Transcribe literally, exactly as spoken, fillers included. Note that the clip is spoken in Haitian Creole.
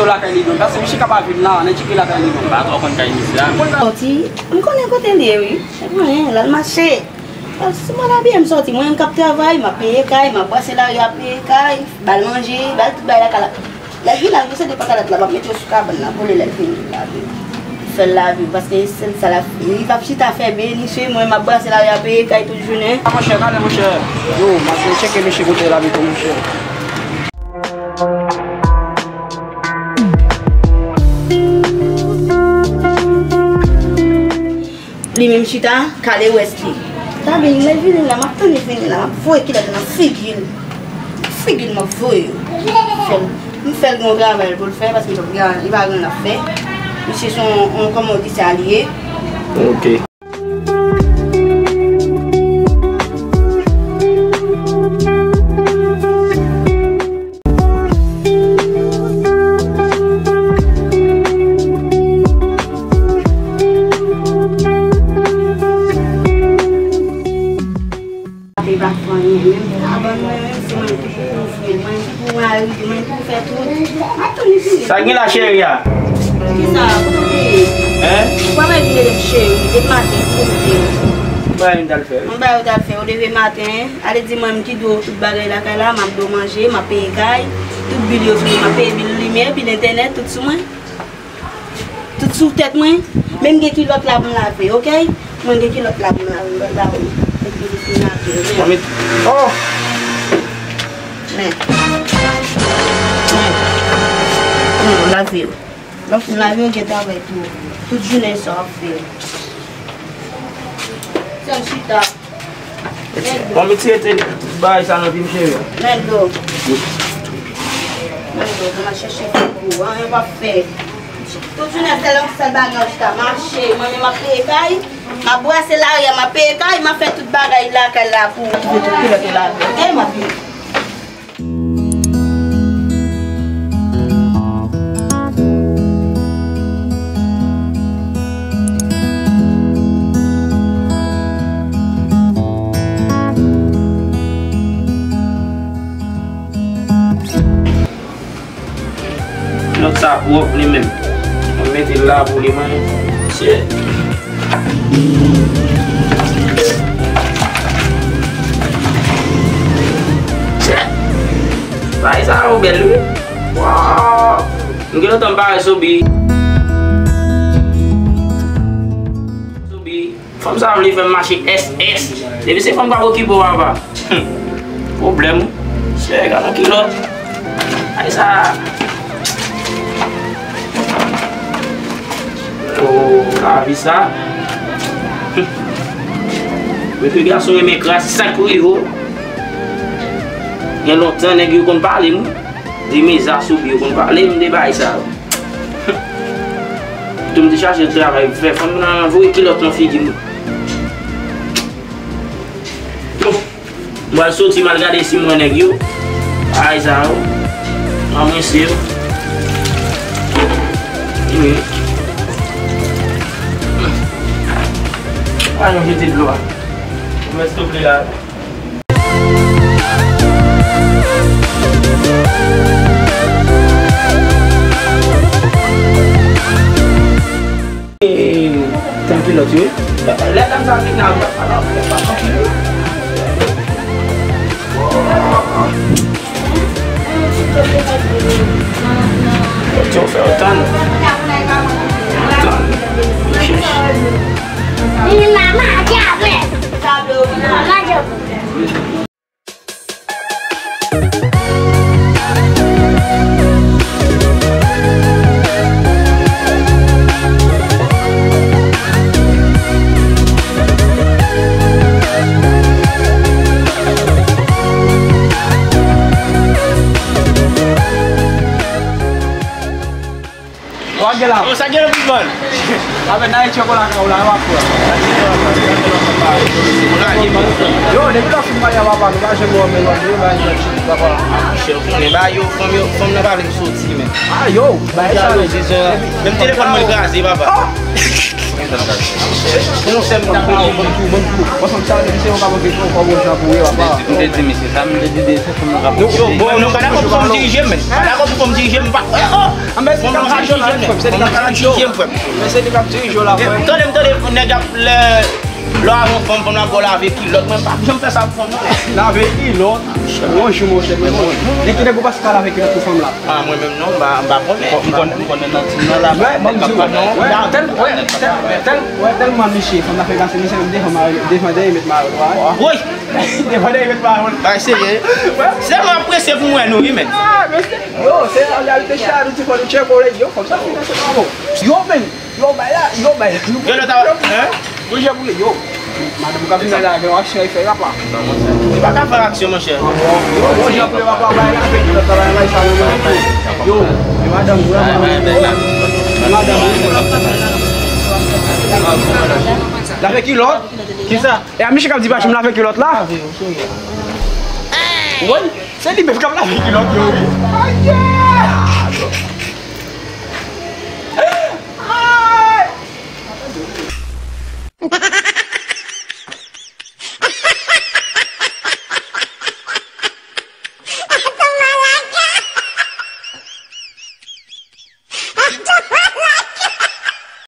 Lakay Lidon, paske misye ka pa vin la, nan tcheke lakay Lidon. M pa twò konn kay misye a. Sòti, m konnen kote l ye, wi. M konnen, l al mache. Paske mwen la byen, m sòti, mwen menm k ap travay, m ap peye kay, m ap brase lari a, peye kay, ba l manje, ba l tout bagay lakay la. Lè l vin la, se de patalèt la, m ap mete yo sou kabann nan, pou li lè l fini, l lave. Fè l lave, paske se sèl sa l ap, li p ap chita fè byen, ni sou mwen, m ap brase lari a, peye kay tout jounen. A, monchè, gade, monchè. Yo, m ap tcheke mesye kote l abite, monchè. Li menm chita, kale wès li. Sa vini, lè vini la, m ap tann li vini la, m ap voye kilòt nan figi l. Figi l, m ap voye yo. Fè l, m fè l gen yon travay pou l fè, paske li pa gen, li pa gen anyen l ap fè. Misye se yon, yon, kòman w di sa li ye? Ok. Li pa fè anyen, menm kabann mwen, menm se mwen ki pou kouvri l, mwen ki pou mari, mwen ki pou fè tout. M ap tann li vini. Sa gen la, cheri a? Kisa? Kote w te ye? Hein? Ou pa bay vin ede m, cheri. Depi maten, kote w te ye? Bay m t al fè. M bay ou t al fè. Ou leve maten, ale di mwen m ki dwe w tout bagay lakay la, m ap dwe w manje, m ap peye kay, tout bil yo vini, m ap peye bil limyè, bil entènèt, tout sou mwen. Tout sou tèt mwen, men m gen kilòt la pou m lave, ok? Mwen gen kilòt la pou m lave, m pral ba ou. Epi m fin lave, ok? Manmi, oh! Men. Men. Men, lave yo. Lè w fin lave yo, gen travay tou. Tout jounen sa w ap fè. Sèl chita. Bon, mi tire te bagay sa nan vi m, cheri. Men dlo. Men dlo, pou m al chèche figi w. Anyen w p ap fè. Tout jounen sèl, sèl bagay w chita mache. Mwen menm m ap peye kay, m ap brase lari a, m ap peye kay, m ap fè tout bagay lakay la pou ou. Tout kilòt ou lave, ok? M ap vini. Kilòt sa pwòp li menm. Mwen mete l la pou li mwen. Shit. Shit. Bagay sa yo bèl wi. Wow. M gen lontan m pa wè Sobi. Sobi. Fanm sa vle fè m mache S S. Depi se fanm k ap okipe w, papa. Hum. Pwoblèm. Sè, gad yon kilòt. Ay sa. Oh, lavi sa. Hum. Mete gason renmen kras, sak rive w. Gen lontan nèg yo konn pale m. Di mezas oubyen yo konn pale m de bagay sa yo. Tou m te chache travay pou fè fanm nan voye kilòt nan figi m. Bon, m pral soti m al gade si m wè nèg yo. Ay sa yo. Anmwesye yo. Wi. Ay nou jete dlo a. Rèstople la. Tanki lòt yo. Lè dam sa vin la, ou pa pale anpil, ou pa anpil. Yo, fè yo tann. Tann. Chèch. Wa gen la. Yo, sa gen nan pil bann. Avè nan etye kola ka ou la, yo ap pran. Yo, depi lò fin maryaj papa, nou pa janm wè menm lòt yo, ba yo chit papa. Chè, ou konnen ba yo, fanm yo, fanm nan pa vle m soti, men. Ah, yo, ba yo sa. Menm telefòn mwen kraze, papa. Pou nou fè m ta ka. Bon, bon, bon, bon, sa, se yon ka bon kesyon, kòman jan pou ye, papa. M te di, mesye, sa, m te di, de, se pou nou ka. Yo, bon, nou pa dakò pou fòm dirije m, men. Pa dakò pou fòm dirije m, pa. Oh, oh. Anben, se li k ap dirije w la, frè m. Se li k ap dirije w, frè m. Men se li k ap dirije w la, frè m. Tande m, tande, nèg ap lè, lè w avè yon fanm, fanm nan ba w lave kilòt, mwen pa janm fè sa pou fanm nan. Lave kilòt, yon jou, monchè, men bon. Gen ki nèg ou pa ka lave kilòt pou fanm la. Ah, mwen menm non, m pa, m pa konnen. M konnen, m konnen nan tim nan la. Wè, ban m di w. Wè, tèl, wè, tèl, tèl, wè, tèlman mesye, fanm nan fè pase, mesye menm devan mari, devan dèyè met mari, wè. Woy! Devan dèyè met mari. Bay serye. Wè. Se mwen apresye pou mwen nou, wi, men. Ah, mesye. Yo, se an reyalite sa, nou ti fò nou tcheke, yo, fanm sa, se pa bon. Yo, men. Yo, bay la, yo, bay la. Yo, lòt a, hein? Yo, jè boule, yo. Madanm ou ka vin la, gen yon aksyon e fè, papa. Li pa ka fè aksyon, monchè. Yo, jè boule, papa, bay la, fè kilòt la, bay la, bay sa, yo, yo, yo. Yo, e madanm ou la, papa. E madanm ou. Lave kilòt? Kisa? E a misye k ap di pa janm lave kilòt la? Woy, se li menm k ap lave kilòt yo, wi.